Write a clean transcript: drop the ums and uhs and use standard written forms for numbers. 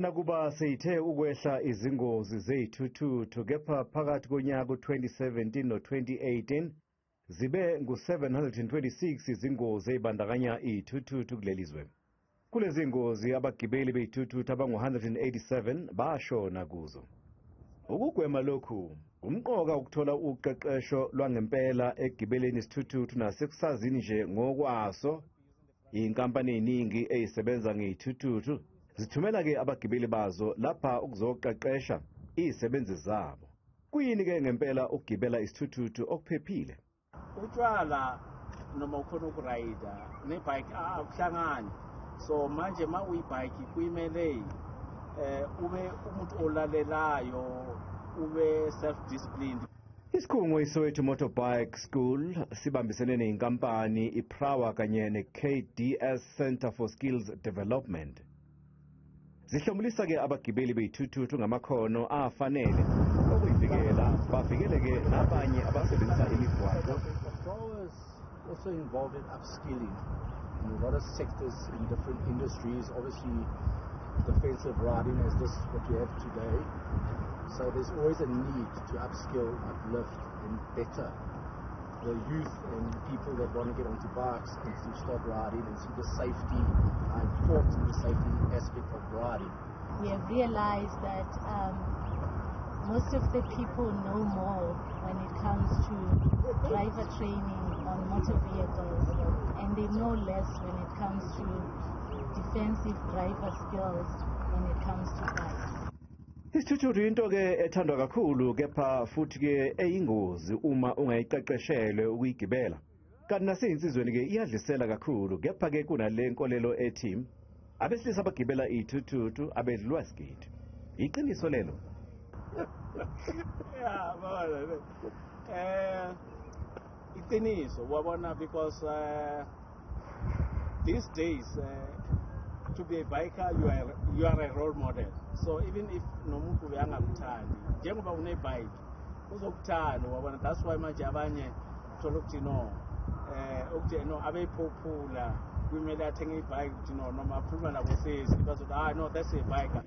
Nakuba seyithe ukwehla izingozi zey'thuthuthu, kepha phakathi konyaka u-2017 no-2018 zibe ngu-726 izingozi ey'bandakanya iy'thuthuthu kuleli zwe. Kulezi ngozi abagibeli bey'thuthuthu abangu-187 bashona kuzo. Ukugwema lokhu kumqoka ukuthola uqeqesho lwangempela ekugibeleni isithuthuthu nasekusazini nje ngokwaso. Iy'nkampani ey'ningi ey'sebenza ngey'thuthuthu zithumela-ke abagibeli bazo lapha ukuzoqeqesha iy'sebenzi zabo. Kuyini-ke ngempela ukugibela isithuthuthu okuphephile? Utshwala noma ukhona ukurayida nebhayiki akuhlangani. So manje ma uyibhayiki kuyimele ube umuntu olalelayo, ube self-disciplined. Isikhungo iSoweto Motorbike School sibambisene nenkampani iPrawa kanye ne-KDS Center for Skills Development. Zihlomulisa-ke abagibeli bey'thuthuthu ngamakhono afanele okuyivikela, bavikeleke nabanye abasebenzisa imigwaqo. PRAWA is also involved in upskilling in a lot of sectors in different industries. Obviously, defensive riding is this what we have today. So there's always a need to upskill, uplift, and better the youth and people that want to get onto bikes and to start riding and see the safety, how important the safety aspect of riding. We have realized that most of the people know more when it comes to driver training on motor vehicles, and they know less when it comes to defensive driver skills when it comes to bikes. Isithuthuthu into-ke ethandwa kakhulu, kepha futhi-ke eyingozi uma ungayiqeqeshelwe ukuyigibela. Kanti nasey'nsizweni-ke iyadlisela kakhulu, kepha-ke kunale nkolelo ethi abesilisa abagibela iy'thuthuthu abedlulwa sigidi. Iqiniso lelo? Yeah, bona iqiniso wabona, because these days to be a biker, you are a role model. So even if nomuntu uyangakuthandi, njengoba une-bike uzokuthanda, wabona. That's why manje abanye uthola ukuthi no ukuthi no abeyiphophula kumele athenge ibike, ukuthi no noma akhuluma nabo sesi bazothi, "Ah, no, that's a biker."